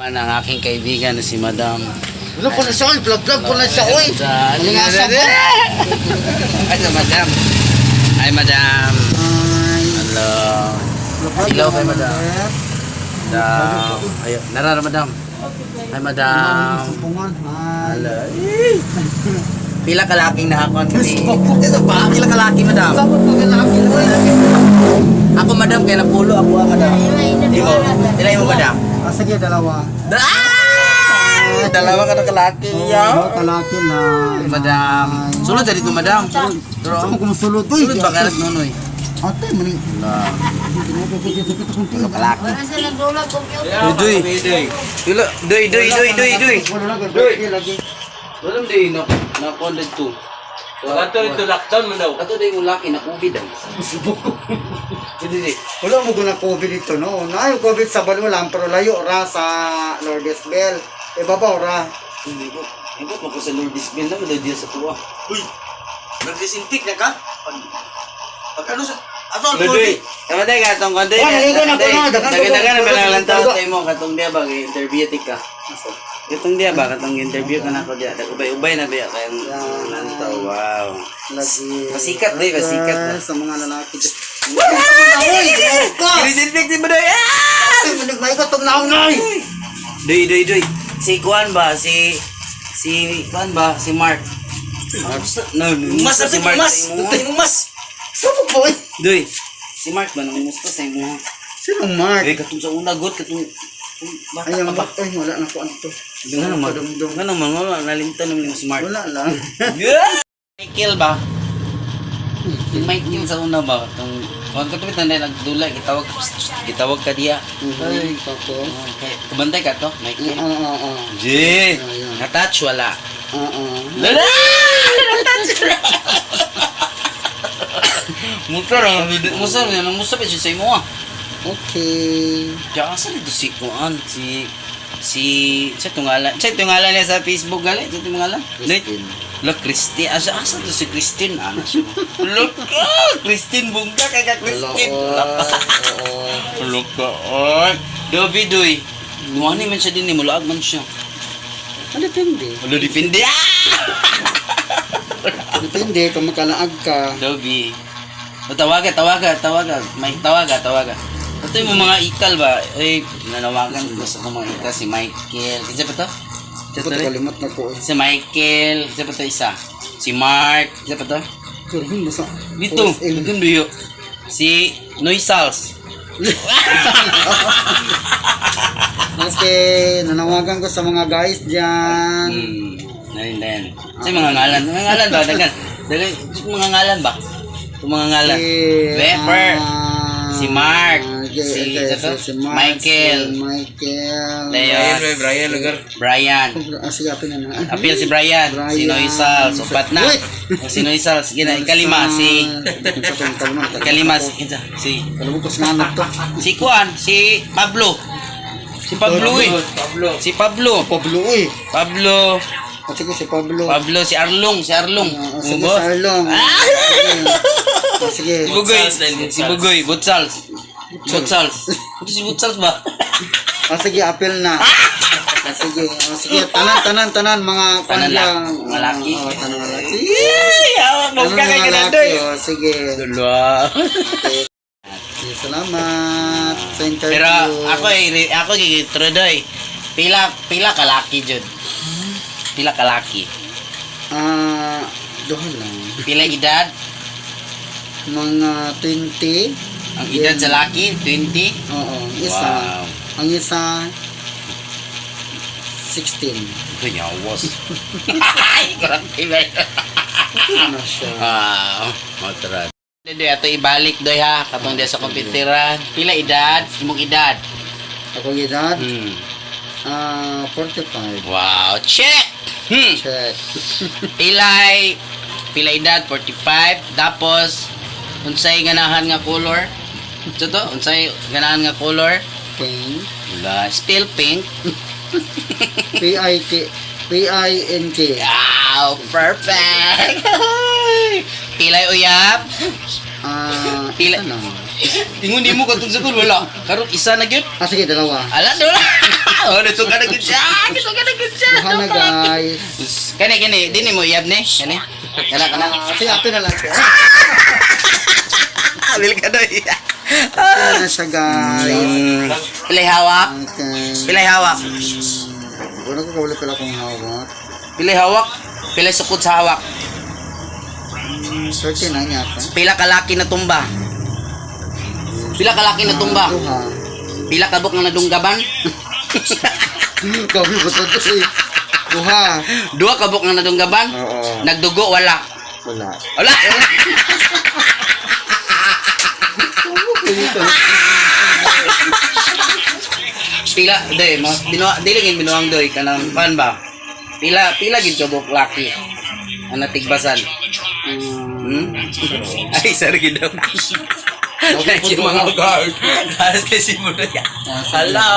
Man ang aking kaibigan na si Madam. Wala ko na siya, oy. Vlog-vlog ko na siya, oy. Malingasa ba? Ay, sa Madam. Ay, Madam. Ay. Hello. Hello kay Madam. Madam. Ay, narara, Madam. Ay, Madam. Sumpungan. Ay. Hello. Pila kalaking nahakon ni. Ito ba? Pila kalaki, Madam? Sabot ko kalaki, oy. Ako, Madam, kaya napulo ako, ah, Madam. Imo. Pila mo, Madam? Ah, sige, dalawa. Ah! Dalawa ka na kalaki. Oo, kalaki lang. Madam. Sulod dito, Madam. Sulod. Saan mo kumusulod, oy? Sulod ba karas nonoy? Ate, mani. Kalaki. Doy, doy. Doy, doy, doy, doy, doy. Doy. Lagi. Walang day na na kon dito. Kato rito lockdown man daw. Kato day mo laki na COVID daw. Dili dili. Wala mo na COVID dito, no? Na yung COVID sa Balulang, pero layo ra sa Lourdes Bell. E babaw ra. Hindi ko. Hindi ko sa Lourdes Bell na mo diya sa tuwa. Uy! Nag-disinfect na ka? Pag, pag ano sa... Ato ang Doy. COVID! Tama day katong kon day. Oh, naligo na ko, no? Dagan ko, Dagan na dagan lang ko. taon mo katong diya ba interview ti ka. Katong diya ba katong interview ka na ko diya. Ubay-ubay na biya kayong lantaw. Wow. Lagi. Masikat, doy, masikat na. Sa mga lalaki. Uy! Ka! Disinfect mo doy. Ah! Ay, manig may katong naong nay! Doy, doy, doy. Si Kuan ba? Si... Si Kuan ba? Si Mark. No, Mas si Mark mas! sa imo. Mas! Mas! Sabog po eh. Doy. Si Mark ba nangumusta sa imo? Sino Mark? Eh, katong sa una god katong bata Ay, ka ang ba? ay, wala na ko anto. Nga naman. Padumdum. Nga naman, wala nalimtan naman yung si Mark. Wala lang. Yeah! Michael ba? Si Michael sa una ba? Katong kuan ka to tanay nagdula gitawag gitawag ka diya. Ay, tapos. Okay, kabantay ka to, Michael. Oo, oo, oo. Je, Ayan. na-touch wala. Oo. Lala! Na-touch wala. Musa ra, musa ra, musa pa siya sa imo ah. Okay. Diya asa dito si kuan si si sa tungalan. Sa tungalan niya sa Facebook gali, sa tungalan. Christine. Look, Christine. Asa asa to si Christine ana siya. Look, ah, Christine bungka kay ka Christine. Oo. Look ka. Oy. Dobi doy. Nuani man siya din ni mulaag man siya. Ah, depende. Wala depende. Ah! Depende kung makalaag ka. Dobi. O tawaga, tawaga, tawaga. May tawaga, tawaga. Ito yung mga ikal ba? Eh, nanawagan ko sa itong mga ikal si Michael. Kasi pa to? Isa Ako, to rin? kalimot na ko eh. Si Michael. Isa pa to isa. Si Mark. Isa pa to? Sorry, basta. Dito. OSL. Dito biyo. Si Noy Sals. Maski, nanawagan ko sa mga guys dyan. Narin din. Sa mga ngalan. Mga ngalan ba? Dagan. Dagan. Mga ngalan ba? Yung mga ngalan. Si, Pepper. ah, Si Mark. Okay, Si, okay, isa to? si Mark, Michael. Si Michael. Leon. Brian, Brian lugar. Brian. Ah, sige, apin na na. Apil si Brian, Brian. si Noy Sals, upat na. Uy! O, si Noy Sals, sige na, ikalima, si... Ikalima, si... Si, Kalabukos nga anak to. si Kuan, si Pablo. Si Pablo eh. Pablo. Si Pablo. Pablo, uy. Pablo. Ah, sige, si Pablo. Pablo, si Arlong, si Arlong. Ah, sige, Ubo? si Arlong. Ah! Sige. Ah, sige. Si Bugoy, Butsals, dahil si Bugoy, Butsals. Butsals. Ito si Butsals ba? Ah, sige, apil na. Ah, sige, ah, sige. Tanan, tanan, tanan, mga Tanan kanya. mga laki. Oo, tanan mga laki. Yay! Awak mo Tanan ka kay mga laki, Kanadoy. oh, sige. Dalawa. Okay. Sige, salamat sa interview. Pero ako eh, ako gigitro doy. Pila pila kalaki jud. Pila kalaki. Ah, duha lang. Pila edad? Mga 20. Ang edad sa laki 20. Oo, isa. Wow. Ang isa, 16. Ito yawas. Ay, grabe ba? Ano siya? Ah, matra. Doy ato ibalik doy ha katong diya sa komputeran. Pila edad? Imong edad. Ako edad, Hmm. ah, 45. Wow, check. Check. Pilay pila edad 45 tapos unsay ganahan nga color? Ito to, unsay ganahan nga color? Pink. Wala, still pink. P-I-K. P-I-N-K. Wow, perfect. Pilay uyab. Ah, Pila- isa na. Ingon nimo katong sa wala. Karon isa na gyud. Ah, sige, dalawa. Ala dula. Oh, nito ka na gid siya. Nito ka na gid siya. Duha na, guys. Kani kani, dini mo iyab ni. Kani. Kana kana. Ah, sige, apil na lang. Bil ka doy. Apil na siya, guys. Pilay hawak. Okay. Pilay hawak. Wala ko kawala pala akong hawak. Pilay hawak. Pilay sukod sa hawak. 39 yata. Pila kalaki na tumba. Pila kalaki na tumba. Duha. Pila kabuk nga nadunggaban. Gabi ba sa to eh? Duha. Duha kabuk nga nadunggaban. Oo. Nagdugo wala. Wala. Wala. Pila doy mo binuwa dili gid binuang doy kanang pan ba. Pila pila gid kabuk laki ang natigbasan. Ay, sorry gid daw. Thank you, mga guard. Tapos kasi mo na. Hello!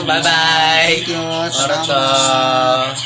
Bye-bye! Thank you. Oras Salamat.